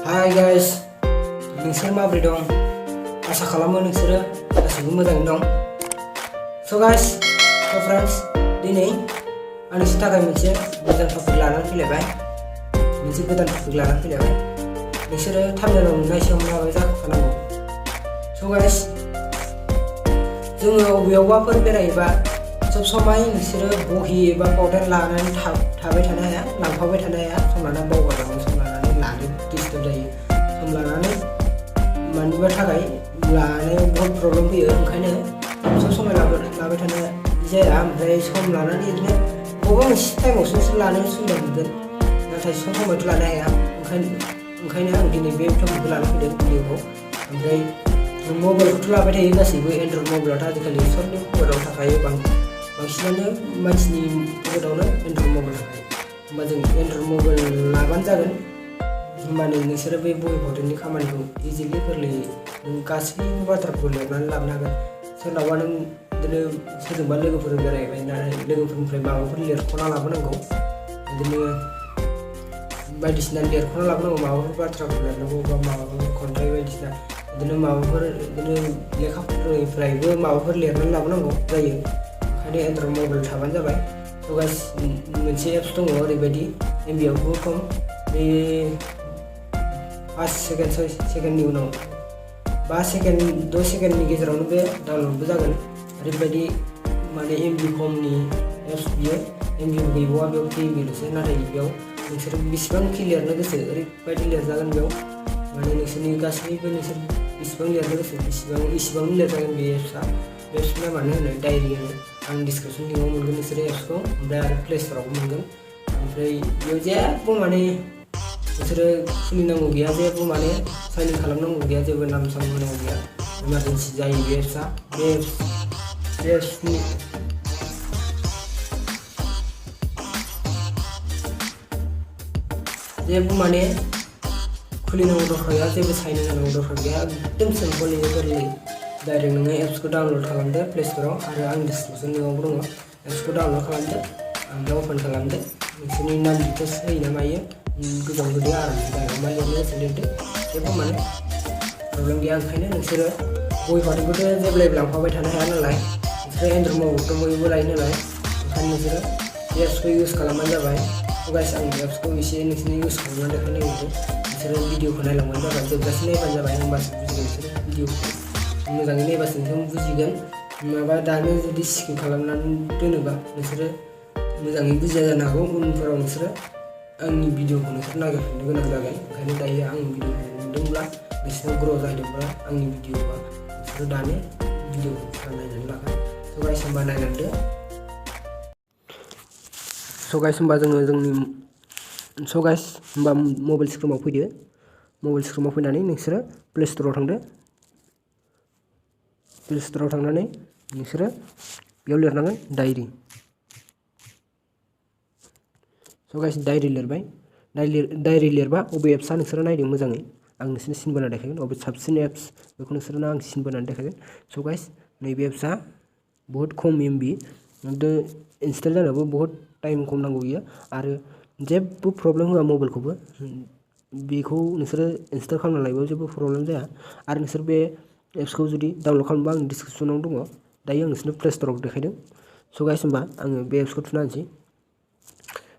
Hi guys, नोंसोर माबोरै दं? आसा खालामो नोंसोरो गासैबो मोजाङै दं। So guys, so friends, दिनै आं नोंसोरनि थाखाय मोनसे गोदान टपिक लानानै फैलायबाय। नोंसोरो थाम्बनेलाव नुनाय समाव माबोरै जाखानांगौ। So guys, जोङो अबेयावबाफोर बेरायोबा सब समाय नोंसोरो बहि एबा पाउडार लानानै थाबाय थानो हाया, लांफाबाय थानो हाया। सम लानानै बावगारलाङो, सम लानानै लानो डिस्टार्ब जायो, सम लानानै मानिबा थाखाय लानायाव बहुत प्रब्लेम फैयो। ओंखायनो सब समय लाबाय थानो जाया। ओमफ्राय सम लानानै बिदिनो बबेबा मोनसे टाइमावसो नोंसोर लानो सुबिदा मोनगोन, नाथाय सब समायथ' लानो हाया। ओंखायनो आं दिनै बे टपिकखौ लाना फैदों भिडिअखौ। ओमफ्राय मबाइलखौथ' लाबाय थायो गासैबो। एन्ड्रइड मबाइलाथ' आजिखालि सबनि पकेटाव थाखायो, बांसिनानो मानसिनि पकेटावनो एन्ड्रइड मबाइल थाखायो। होमबा जों एन्ड्रइड मबाइल लाबानो जागोन। होमबानो नोंसोरो बे बहि पाउडारनि खामानिखौ इजिलि गोरलैयै गासैबो बाथ्राफोरखौ लिरनानै लानो हागोन। सोरनावबा नों बिदिनो सोरजोंबा लोगोफोर बेरायबाय नाथाय लोगोफोरनिफ्राय माबाफोर लिरख'ना लाबोनांगौ, बिदिनो बायदिसिना लिरख'ना लाबोनांगौ, माबाफोर बाथ्राफोर लिरनांगौ बा माबाफोर खन्थाइ बायदिसिना बिदिनो माबाफोर बिदिनो लेखाफोरनिफ्रायबो माबाफोर लिरनानै लाबोनांगौ जायो। ओंखायनो एन्ड्रइड मबाइल थाबानो जाबाय। थ' गाइस, मोनसे एप्स दङ ओरैबायदि, एमबिआवबो खम, बे 5 सेकेन्डनि उनाव 6 सेकेन्डनि गेजेरावनो बे डाउनलडबो जागोन। ओरैबायदि माने एमबि खमनि एप्स बियो, एमबिबो गैबावा बेयाव केबिल'सो। नाथाय बेयाव नोंसोर बेसेबांखि लिरनो गोसो ओरैबायदि लिरजागोन बेयाव, माने नोंसोरनि गासैबो नोंसोर बेसेबां लिरनो गोसो इसिबां लिरजागोन। बे एप्सआ नामानो होनो डायरि होनो। आं डिसक्रिपसन लिंकआव मोनगोन नोंसोरो एप्सखौ, ओमफ्राय आरो प्ले स्ट'रावबो मोनगोन। ओमफ्राय बेयाव जेबो माने नोंसोरो खुलिनांगौ गैया, जेबो माने साइन इन खालामनांगौ गैया, जेबो नाम साम होनांगौ गैया। इमारजेन्सि जायो बे एप्सआ। बे एप्सनि जेबो माने खुलिनांगौ दरकार गैया, जेबो साइन इन होनांगौ दरकार गैया। एकदम सिम्पलि गोरलै। डाइरेक्ट नोङो एप्सखौ डाउनलड खालामदो प्ले स्ट'राव, आरो आं डिसक्रिपसन लिंकआवबो दङ। एप्सखौ डाउनलड खालामदो, ओमफ्राय अपेन खालामदो। नोंसोरनि नाम डिटेल्स होयो ना मायो, गोजान गोदै आरामसे डाइरेक्ट मा लिरनो गोसो लिरदो, जेबो माने प्रब्लेम गैया। ओंखायनो नोंसोरो बहि पाउडारखौथ' जेब्लायबो लांफाबाय थानो हाया नालाय, नोंसोरो एन्ड्रइड मबाइलखौथ' बयबो लायो नालाय, ओंखायनो नोंसोरो बे एप्सखौ इउज खालामबानो जाबाय। गाइस, आं एप्सखौ एसे नोंसोरनि इउज खालामनानै देखायनो नागिरदों। नोंसोरो भिडिअखौ नायलांबानो जाबाय, जोबजासे नायबानो जाबाय, होमबासो बुजिगोन नोंसोरो भिडिअखौ। मोजाङै नायबासो नोंसोर बुजिगोन। नङाबा दानो जुदि स्किप खालामनानै दोनोबा नोंसोरो मोजाङै बुजिया जानो हागौ। उनफोराव नोंसोरो आंनि भिडिअखौ नोंसोर नागिरफिननो गोनां जागोन। ओंखायनो दायो आंनि भिडिअखौ नुदोंब्ला, नोंसोरनाव ग्र' जाहैदोंब्ला आंनि भिडिअआ, नोंसोरो दानो भिडिअखौ नायनानै लागोन। स' गाइस, होमबा नायलांदो। स' गाइस, होमबा होमबा मबाइल स्क्रिनाव फैदो। मबाइल स्क्रिनाव फैनानै नोंसोरो प्ले स्ट'राव थांदो। प्ले स्ट'राव थांनानै नोंसोरो बेयाव लिरनांगोन डायरि। स' गाइस, डायरि लिरबाय। डायरि लिरबा अबे एप्सआ नोंसोरो नायदो मोजाङै, आं नोंसोरनो सिन बोनानै देखायगोन। अबे साबसिन एप्स बेखौ नोंसोरनो आं सिन बोनानै देखायगोन। स' गाइस, नैबे एप्सआ बहुत खम एमबि, इनस्टल जानोबो बहुत टाइम खम नांगौ बियो, आरो जेबो प्रब्लेम होआ मबाइलखौबो। बेखौ नोंसोरो इनस्टल खालामना लायोबाबो जेबो प्रब्लेम जाया। आरो नोंसोर बे एप्सखौ जुदि डाउनलड खालामबा आं डिसक्रिपसनाव दङ। दायो आं नोंसोरनो प्ले स्ट'राव देखायदों। स' गाइस, होमबा आङो बे एप्सखौ थुना होनोसै।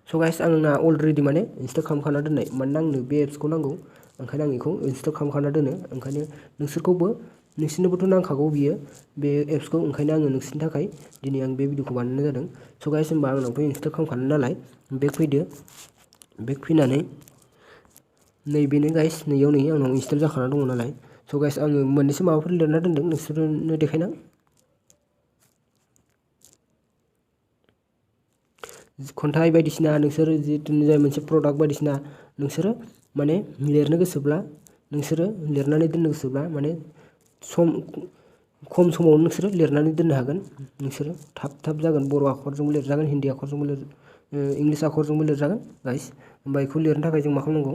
स' गाइस, आंना अलरेडि माने इनस्टल खालामखाना दोननाय, मानोना आंनो बे एप्सखौ नांगौ, ओंखायनो आं बेखौ इनस्टल खालामखाना दोनो। ओंखायनो नोंसोरनोबोथ' नांखागौ बियो, बे एप्सखौ। ओंखायनो आङो नोंसोरनि थाखाय दिनै आं बे भिडिअखौ बानायनाय जादों। स' गाइस, होमबा आंनावथ' इनस्टल खालामखानाय नालाय बेक फैदो। बेक फैनानै नैबेनो गाइस, नैयाव आंनाव इनस्टल जाखाना दङ नालाय। स' गाइस, आङो मोननैसो माबाफोर लिरना दोनदों, नोंसोरनो देखायना। खन्थाइ बायदिसिना नोंसोर जितुनु जाय मोनसे प्रडाक्ट बायदिसिना नोंसोरो माने लिरनो गोसोब्ला, नोंसोरो लिरनानै दोननो गोसोब्ला, माने खम समावनो नोंसोरो लिरनानै दोननो हागोन। नोंसोरो थाब जागोन। बर' आखरजोंबो लिरजागोन, हिन्दी आखरजोंबो इंलिस आखरजोंबो लिरजागोन गाइस। होमबा बेखौ लिरनो थाखाय जों मा खालामनांगौ,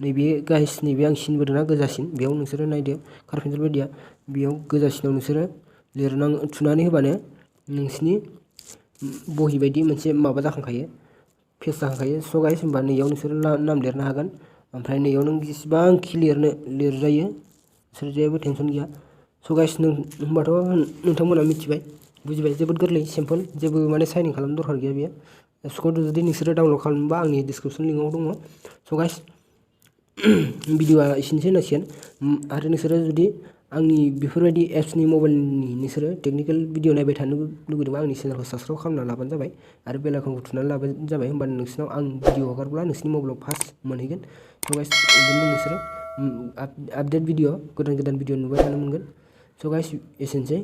नैबे गाइस, नैबे आं सिन बोदोंना गोजासिन, बेयाव नोंसोरो नायदो कारपेन्सिल बायदिया, बेयाव गोजासिनाव नोंसोरो थुनानै होबानो नोंसिनि बहि बायदि मोनसे माबा जाखांखायो, पेज जाखांखायो। स' गाइस, होमबा नैयाव नोंसोरो नाम लिरनो हागोन। ओमफ्राय नैयाव नों जेसेबांखि लिरजायो बिसोर जेबो टेनसन गैया। स' गाइस होनबाथ' नोंथांमोना मिथिबाय बुजिबाय जोबोद गोरलै सिम्पोल जेबो माने साइनिं खालामनो दरकार गैया बेयो। एप्सखौ जुदि नोंसोरो डाउनलड खालामनोबा आंनि डिसक्रिपसन लिंकआव दङ। स' गाइस भिडिअ'आ एसेनोसै होननांसिगोन आरो नोंसोरो जुदि आंनि बेफोरबायदि एप्सनि मबाइलनि नोंसोरो टेकनिकेल भिडिअ नायबाय थानो लुगैदोंबा आंनि चेनेलखौ साबसक्राइब खालामना लाबानो जाबाय आरो बेल आइकनखौ थुनानै लाबानो जाबाय। होमबानो नोंसिनाव आं भिडिअ हगारब्ला नोंसिनि मबाइलाव फार्स्ट मोनहैगोन। स' गाइस बिदिनो नोंसोरो आपडेट भिडिअ गोदान भिडिअ नुबाय थानो मोनगोन। स' गाइस एसेनोसै।